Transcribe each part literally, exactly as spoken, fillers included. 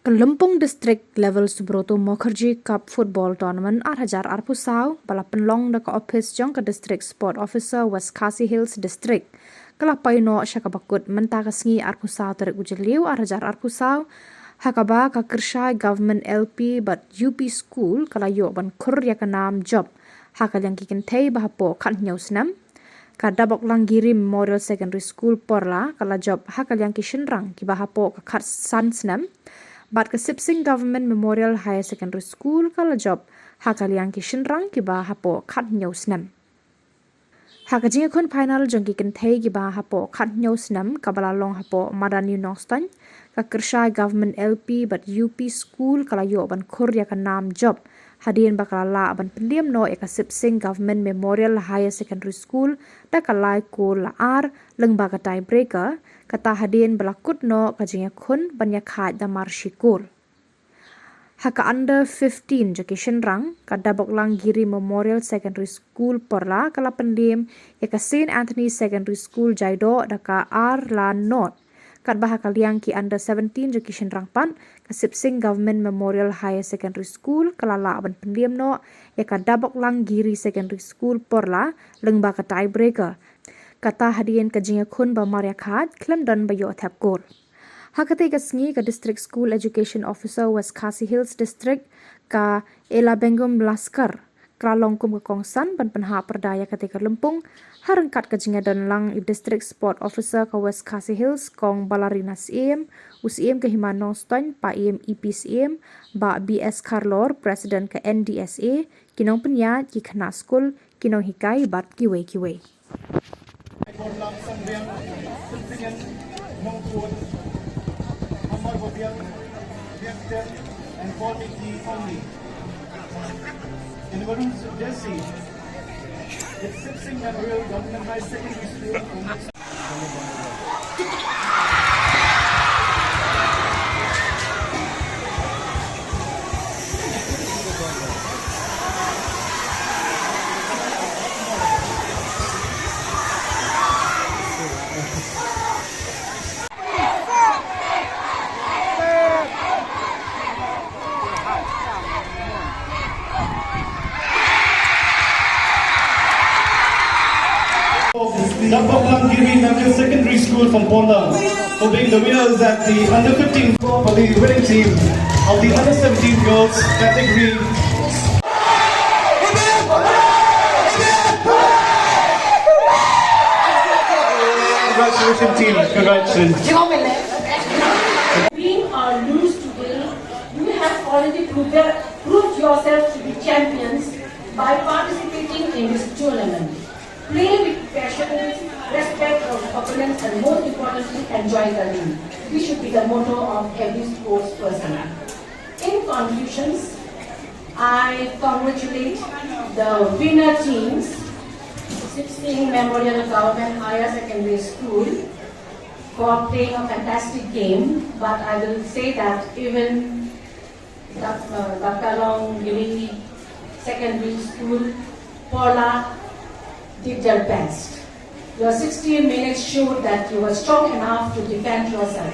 Ka Lympung District Level Subroto Mukherjee Cup Football Tournament ar hajar arphew saw ba la pynlong da ka ophis jong ka District Sport Officer, West Khasi Hills District, ka la poi noh sha kaba kut mynta ka sngi, arphew saw tarik u Jylliew ar hajar arphew saw, ha kaba ka Kyrshai Government L P bad U P School ka la ïoh ban khur ïa ka nam jop ha ka liang ki kynthei ba hapoh khathynñiew snem. Ka Daboklang Giri Memorial Secondary School Porla ka la jop ha ka liang ki shynrang kiba hapoh ka khatsan snem. Bad ka Sipsing Government Memorial Higher Secondary School ka la jop ha ka liang ki shynrang kiba hapoh khathynñiew snem. Ha ka jingïakhun final jong ki kynthei kiba hapoh khathynñiew snem kaba la long hapoh Madani Nongstoiñ, ka Kyrshai Government L P bad U P School ka la ïoh ban khur ïa ka nam jop hadien ba ka la lah ban pyndiam noh ïa ka Sipsing Government Memorial Higher Secondary School da ka lai kol la ar lyngba ka tie breaker, kata hadien ba la kut noh ka jingïakhun ban ïakhaid da mar shi kol. Ha ka under fifteen jong ki shynrang, ka Daboklang Giri Memorial Secondary School Porla ka la pyndiam ïa ka Saint Anthony Secondary School Jaidoh da ka ar la nod. Katba ha ka liang ki under seventeen jong ki shynrang pat, ka Sipsing Government Memorial Higher Secondary School ka la lah ban pyndiam noh ïa ka Daboklang Giri Secondary School Porla lyngba ka tie breaker, kata hadien ka jingïakhun ba mar ïakhaid khlem don ba ïoh thep kol. Ha katei ka sngi ka District School Education Officer West Khasi Hills District, ka Elabengum Laskar, ka la long kum ka kongsan ban pynhap pyrda ïa katei ka lympung ha ryngkat ka jingïadon lang i District Sport Officer ka West Khasi Hills, Kong Balarina Syiem, u Syiem ka Hima Nongstoiñ, Paiem E P Syiem, Bah B S Kharlor, President ka N D S A, ki nongpynïaid, ki khynnah skul, ki nonghikai bad kiwei kiwei. And Volmiki only. In Varun Sudesi, it's Sipsing Memorial Government High Secondary School. Daboklang Giri Memorial Secondary School from Porla, for being the winners at the under fifteen for the winning team of the under seventeen girls category. Congratulations, team. Congratulations. Win or lose today, you have already proved, proved yourself to be champions by participating in this tournament. Play with passion, respect of opponents, and most importantly, enjoy the game. This should be the motto of every sports person. In conclusions, I congratulate the winner teams, Sipsing Memorial Government Higher Secondary School, for playing a fantastic game, but I will say that even Dab-, uh, Daboklang Giri Secondary School, Porla did their best. Your sixty minutes showed that you were strong enough to defend yourself.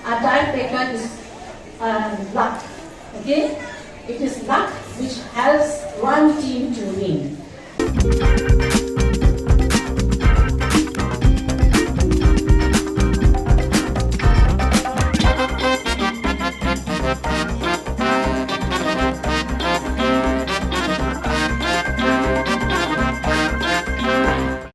A tiebreaker is, uh, luck. Okay? It is luck which helps one team to win.